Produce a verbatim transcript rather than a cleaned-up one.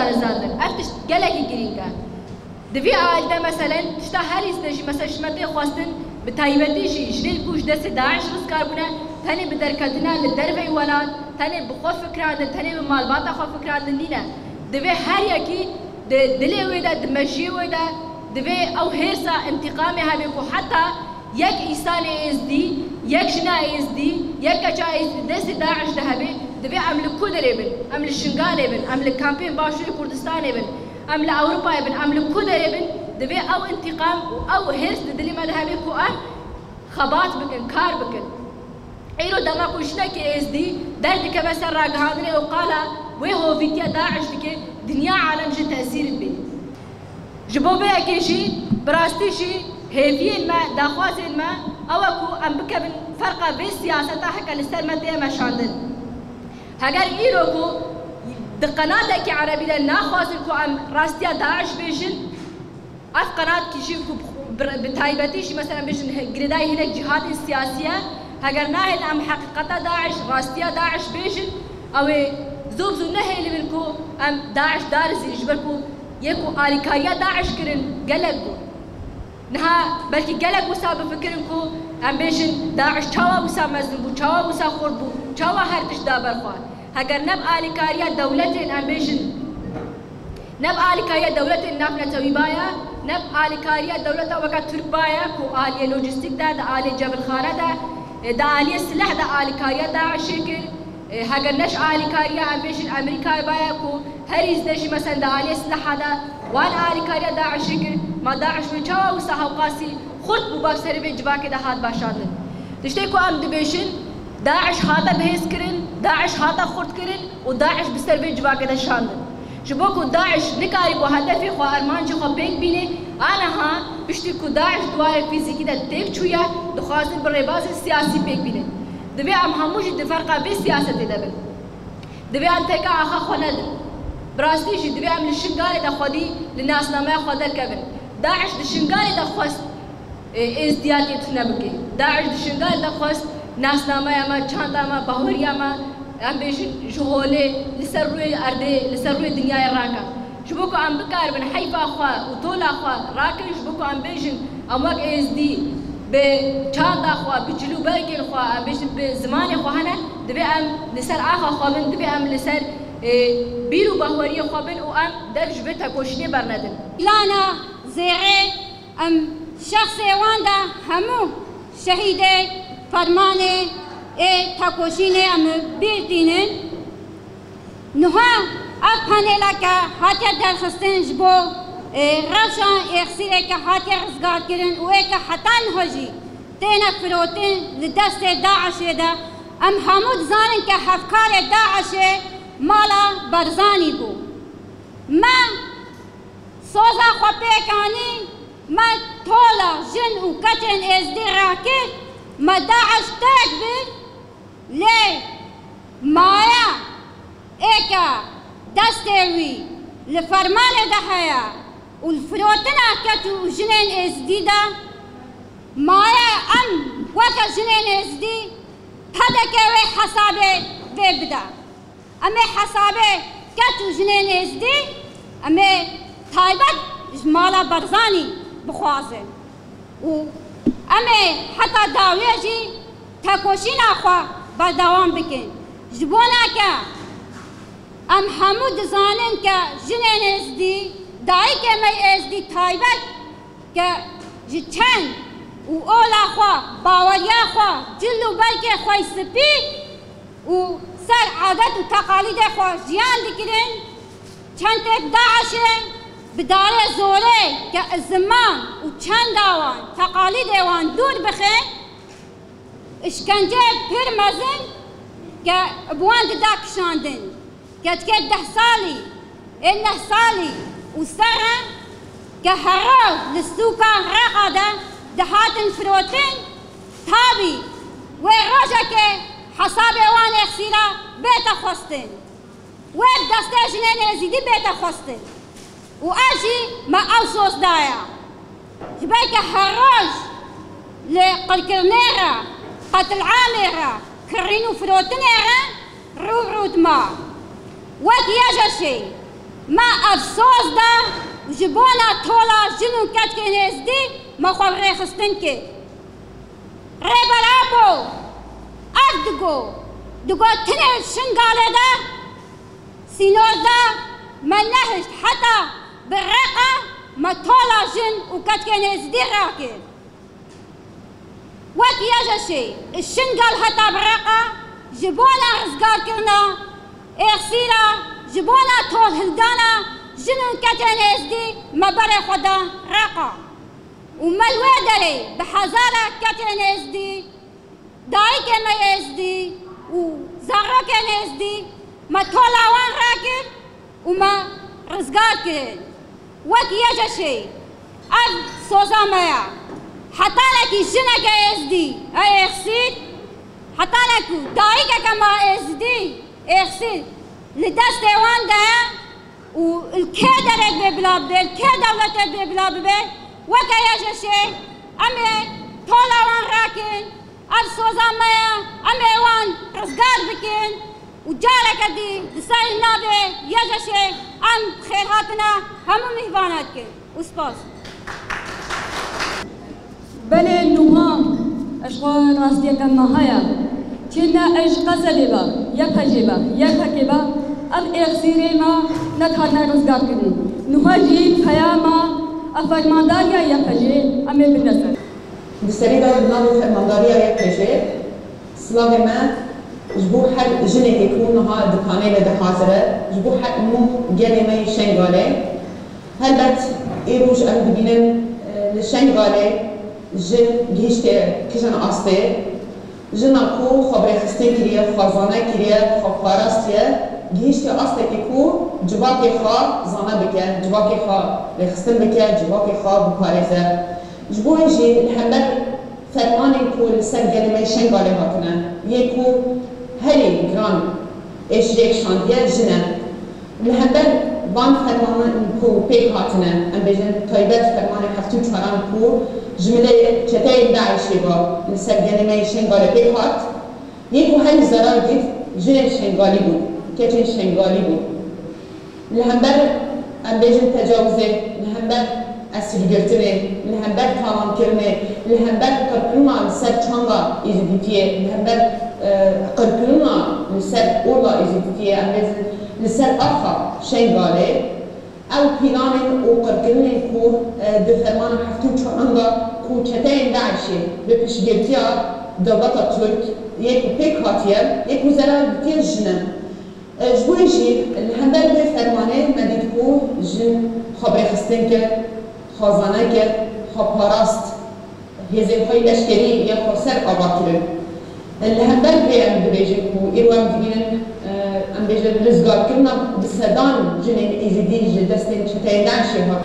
parêzandin. Ev tişt gelekî girîng e. Di vî alî de meselen tişta herî zêde jî, mesela ji me tê xwestin, bi taybetî jî jinên ku ji destê DAIŞ rizgar bûne, tenê bi derketina li derveyî welat, tenê bi xwe fikirandin, tenê bi malbata xwe fikirandin nîne. Divê her yekî di dilê wê de, di mejiyê wê de, divê ew hêrsa întîqamê hebe ku heta yek însanê êzdî, yek jina êzdî, yek keça êzdî di destê DAIŞ de hebe, divê em li ku derê bin? Em li Şingalê bin, em li kampên Başûrê Kurdistanê bin, em li Ewropayê bin, em li ku derê bin, divê ew întîqam û ew hêrs di dilê me de hebe ku em xebat bikin, kar bikin. Îro dema ku jinekê êzdî derdikeve ser ragihandinê û qala wê hovîtiya DAIŞ dike, dinya alem ji tesîr dibê. Ji bo vê yekê jî, bi rastî jî hêviyên me, daxwazên me ew e ku em bikevin ferqa vê siyaseta heke li ser me tê meşandin. Heger îro ku di qenatekî erebî de naxwazin ku em rastiya DAIŞ bêjin, ev qenatkî jî ku bi, bi, bi taybetî jî, mesela, bêjin he-, girêdayî hinek cîhatên siyasî ye, heger nahêlin em heqîqeta DAIŞ, rastiya DAIŞ bêjin, ew ê zû bi zû nehêlibin ku em DAIŞ darizîn, ji ber ku yê ku alîkariya DAIŞ kirin gelek bûn. Niha belkî gelek wisa bifikirin ku em bêjin DAIŞ çawa wisa mezin bû, çawa wisa xurt bû, çawa her tişt da ber xwe. Heger ne bi alîkariya dewletên, em bêjin, ne bi alîkariya dewletên navnetewî baye, ne bi alîkariya dewleta weke Tirk baye ku aliyê lojîstîk de, di aliyê cebilxane de, di aliyê sileh de alîkariya DAIŞê kir. E, heger ne ji alîkariya, em bêjin, Amerîkayê baye ku herî zêde jî, mesela, di aliyê sileha de wan alîkariya DAIŞê kir, ma DAIŞ wê çawa wisa hewqasî xurt bû, ba serê vê civakê de hat başandin? Tiştê ku em dibêjin, DAIŞ hate bihêzkirin, DAIŞ hate xurtkirin û DAIŞ bi ser vê civakê de şandin. Ji bo ku DAIŞ nikarîbû hedefê xwe, armancê xwe pêk bîne, aniha piştî ku DAIŞ di warê fîzîkî de têk çûye, dixwazin bi rêbazên siyasî pêk bîne. Divê em hemû jî di ferqa vê siyasetê de bin. Divê em têka axa xwe nedin. Bi rastî jî divê em li Şingalê de xwedî li nasnameya xwe derkevin. DAIŞ di Şingalê de xwest, e, êzdiyatiyê tune bike. DAIŞ di Şingalê de xwest nasnameya me, çanda me, bahweriya me, em bêjin, ji holê li ser rûyê erdê, li ser rûyê dinyayê rake. Ji bo ku em bikaribin heyfa xwe û tola xwe rakin, ji bo ku em bêjin, em wek êzdî bi çanda xwe, bi cil û bergên xwe, em bêjin bi zimanê xwe hene, divê em li ser axa xwe bin, divê em li ser, e, bîr û bahweriyê xwe bin û em dev ji vê tekoşînê bernedin. Plana zêrê em şexsê wan de hemû şehîdê fermanê ê tekoşînê em bîr tînin. Niha ev paneleke hatiye derxistin ji bo, e, rewşa Êxsîrê ke hatiye rizgarkirin û ê ke heta niha jî têne firotin li destê DAIŞê de, em hemû dizanin ke hevkarê DAIŞê mala Barzanî bû. Me soza xwe pêk anî, me tola jin û keçên êzdî rakir, me DAIŞ têk bir, lê maye ê ke destê wî li fermanê de heye û li firotina keç û jinên êzdî de, maye em weke jinên êzdî P D K wê hesabê vê bide. Em ê hesabê keç û jinên êzdî, em ê taybet ji mala Barzanî bixwazin. Û em ê heta dawiyê jî tekoşîna xwe berdewam bikin. Ji bona ke em hemû dizanin ke jinên êzdî, dayikê me êzdî taybet ke ji çend û ola xwe, baweriya xwe, cil û bergê xwe spî û ser adet û teqalîdê xwe jiyan dikirin, çendek DAIŞê bi darê zorê ke ziman û çenda wan, teqalîdê wan dûr bixe, îşkenceyê pir mezin ke bi wan dida kişandin. Keçikê deh salî, ê neh salî û ser e ke her roj li sûka Reqa de dihatin firotin, tabî wê rojekê hesabê wan Êxsîra bête xwestin. Wê bi destê jinên êzîdî bête xwestin. Û ez jî me ew soz daye. Ji ber ke her roj li qirkirinê re, qetilamê re, kirîn û firotinê re rû bi rû dima. Wek YJŞ'ê, Me ev soz da û ji bona tola jin û ketkên êzdî me xwe rêxistin kir. Rêber Apo, ev digo, di gotinên Şingalê de, sînor de me nehişt heta bi reqa me tola jin û ketkên êzdî rakir. Wek YJŞê, Şingal heta bi reqa ji bona rizgarkirina êxsîra, ji bona tolhildana jin û ketên êzdî me berê xwe da reqa. Û me li wê derê bi hezara ketên êzdî, dayikê me êzdî û zarokên êzdî me tola wan rakir û me rizgar kirin. Wek YJŞê ev soza me ye. Hetanekî jineke êzdî e êxsîr, hetanekî dayikeke me êzdî êxsîr li destê wan de ye û li kê derek bê bila bibe, li kê dewletê bê bila bibe, weke YJŞê em ê tola wan rakin, ev soza me ye, em ê wan rizgar bikin û careke dî di ser navê YJŞê em bi xêr hatina hemû mîhvana dikin û spas. Belê nuha ji xwe rastiyeke me heye. Çi ne ez ji Qesedê be, YPJ'ê be, YPK'ê be, ev êxsîrê me nedihane rizgarkirin. Nuha jî peyama ev fermandariya YPJ'ê em ê bidine ser. Di serî de di navê fermandariya YPJ'ê silavê me ji bo her jinekê ku niha di panelê de hazir e, ji bo her hemû gelê me yê Şengalê. Helbet, îroj em dibînin, e, li Şengalê jin gihiştiye kijan astê. Jina ku xwe birêxistin kiriye, xwe zane kiriye, xwe parastiye, gihiştiye astekê ku civakê xwe zane bike, civakê xwe rêxistin bike, civakê xwe biparêze. Ji bo wê jî li hember fermanên ku li ser gelê me yê Şengalê hatine, yê ku herî giran êşîrê kişandiye jin e. Li hember van fermanan ku pêk hatine, em bêjin taybet fermanê heftê û çaran ku ji milê çeteyên DAIŞ'ê ve li ser gelê me yê Şengalê pêk hat, yê ku herî zerar dît jinên Şengalî bûn, keçên Şengalî bûn. Li hember, em bêjin, tecawizê, li hember esîrgirtinê, li hember tawankirinê, li hember qirkirina li ser çanda Êzidîtiyê, li hember, e, qirkirina li ser ola Êzidîtiyê, em bêjin, li ser axa Şengalê, ew pîlanên û qirkirinên ku, e, di fermana heftê û çaran de ku çeteyên DAIŞ'ê bi piştgirtiya dewleta Tirk yê ku pêk hatiye, yê ku zerar ditiye jin e. E, ji bo wê jî li hember vê fermanê me dît ku jin xwe birêxistin kir, xwe zane kir, xwe parast, hêzên xwe yê leşkerî yê xweser ava kirin. E, li hember vê em dibêjin ku îro em dibînin, e, em bêjin rizgarkirina bi sedan jinên Êzidî ji destên çeteyên DAIŞ'ê hat.